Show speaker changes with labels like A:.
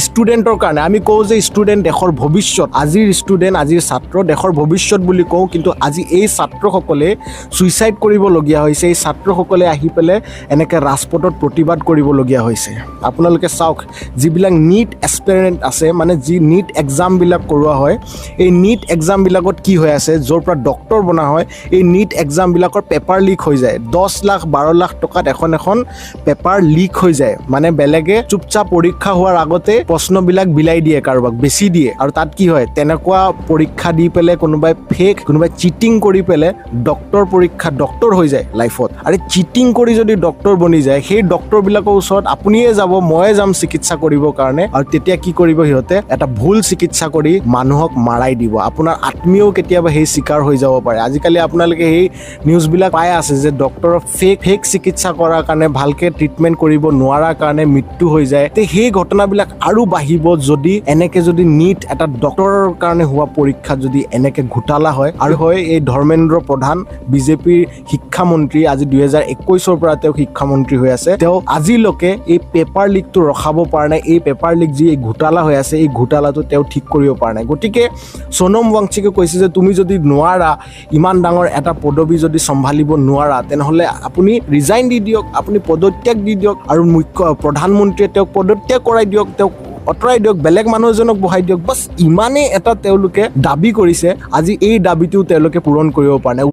A: ষ্টুডেণ্টৰ কাৰণে আমি কওঁ যে ষ্টুডেণ্ট দেশৰ ভৱিষ্যত, আজিৰ ষ্টুডেণ্ট, আজিৰ ছাত্ৰ দেশৰ ভৱিষ্যত বুলি কওঁ। কিন্তু আজি এই ছাত্ৰসকলে ছুইচাইড কৰিবলগীয়া হৈছে। এই ছাত্ৰসকলে আহি পেলাই এনেকৈ ৰাজপথত প্ৰতিবাদ কৰিবলগীয়া হৈছে। আপোনালোকে চাওক, যিবিলাক নীট এছপিৰেণ্ট আছে, মানে যি নীট এক্সামবিলাক কৰোৱা হয়, এই নীট এক্সামবিলাকত কি হৈ আছে? য'ৰ পৰা ডক্টৰ বনা হয়, এই নীট এক্সামবিলাকৰ পেপাৰ লিক হৈ যায়। 10 লাখ, 12 লাখ টকাত এখন এখন পেপাৰ লিক হৈ যায়। মানে বেলেগে চুপচাপ পৰীক্ষা হোৱাৰ আগতে প্ৰশ্নবিলাক বিলাই দিয়ে, কাৰোবাক বেচি দিয়ে। আৰু তাত কি হয়, তেনেকুৱা পৰীক্ষা দি পেলাই কোনোবাই ফেক, কোনোবাই চিটিং কৰি পেলাই ডক্টৰ পৰীক্ষা, ডক্টৰ হৈ যায় লাইফত। আৰু চিটিং কৰি যদি ডক্টৰ বনি যায়, সেই ডক্টৰবিলাকৰ ওচৰত আপুনিয়ে যাব, ময়ে যাম চিকিৎসা কৰিবৰ কাৰণে। আৰু তেতিয়া কি কৰিব সিহঁতে? এটা ভুল চিকিৎসা কৰি মানুহক মাৰাই দিব। আপোনাৰ আত্মীয়ও কেতিয়াবা সেই চিকাৰ হৈ যাব পাৰে। আজিকালি আপোনালোকে সেই নিউজবিলাক পাই আছে যে ডক্টৰৰ ফেক ফেক চিকিৎসা কৰাৰ কাৰণে, ভালকে ট্ৰিটমেণ্ট কৰিব নোৱাৰাৰ কাৰণে মৃত্যু হৈ যায়। তে সেই ঘটনাবিলাক আৰু বাঢ়িব যদি এনেকে যদি নীট এটা ডক্টৰৰ কাৰণে হোৱা পৰীক্ষাত যদি এনেকে ঘোটালা হয়। আৰু হয়, এই ধৰ্মেন্দ্ৰ প্ৰধান, বিজেপিৰ শিক্ষামন্ত্ৰী, আজি 2021ৰ পৰা তেওঁ শিক্ষামন্ত্ৰী হৈ আছে। তেওঁ আজিলৈকে এই পেপাৰ লিকটো ৰখাব পৰা নাই। এই পেপাৰ লিক যি এই ঘোটালা হৈ আছে, এই ঘোটালাটো তেওঁ ঠিক কৰিব পৰা নাই। গতিকে সোণম ৱাংচুকে কৈছে যে তুমি যদি নোৱাৰা, ইমান ডাঙৰ এটা পদবী যদি চম্ভালিব নোৱাৰা, তেনেহ'লে আপুনি ৰিজাইন দি দিয়ক, আপুনি পদত্যাগ দি দিয়ক। আৰু মুখ্য প্ৰধানমন্ত্ৰীয়ে তেওঁক পদত্যাগ কৰাই দিয়ক, তেওঁক আঁতৰাই দিয়ক, বেলেগ মানুহ এজনক বহাই দিয়ক। বাছ, ইমানেই এটা তেওঁলোকে দাবী কৰিছে। আজি এই দাবীটোও তেওঁলোকে পূৰণ কৰিব পৰা নাই।